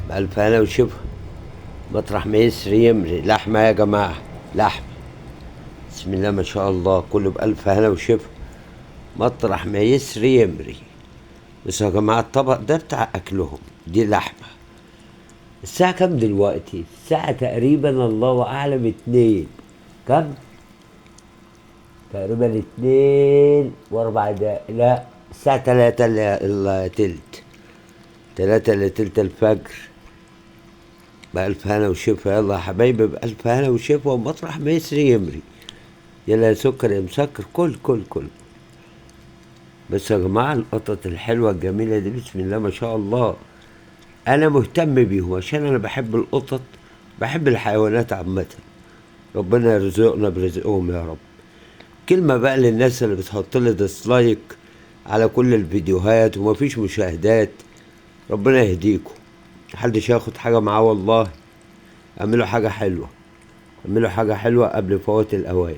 بألف هنا وشفا. مطرح ما يسري يمري. لحمة يا جماعة، لحمة. بسم الله ما شاء الله، كله بألف هنا وشفا. مطرح ما يسري يمري. بس يا جماعة الطبق ده بتاع أكلهم، دي لحمة. الساعة كام دلوقتي؟ الساعة تقريبا الله أعلم 2. كام؟ تقريبا 2:04. لا، الساعة تلاتة إلا تلت. تلاتة إلا تلت الفجر. بألف هنا وشفا. يلا يا حبايبي، بألف هنا وشفا، ومطرح ما يسري يمري. يلا يا سكر يا مسكر، كل كل كل. بس يا جماعة القطط الحلوة الجميلة دي بسم الله ما شاء الله، أنا مهتم بيهم عشان أنا بحب القطط، بحب الحيوانات عامة. ربنا يرزقنا برزقهم يا رب. كلمة بقى للناس اللي بتحط لي ديسلايك على كل الفيديوهات ومفيش مشاهدات، ربنا يهديكم، محدش ياخد حاجة معاه والله. اعملوا حاجة حلوة، اعملوا حاجة حلوة قبل فوات الأوان.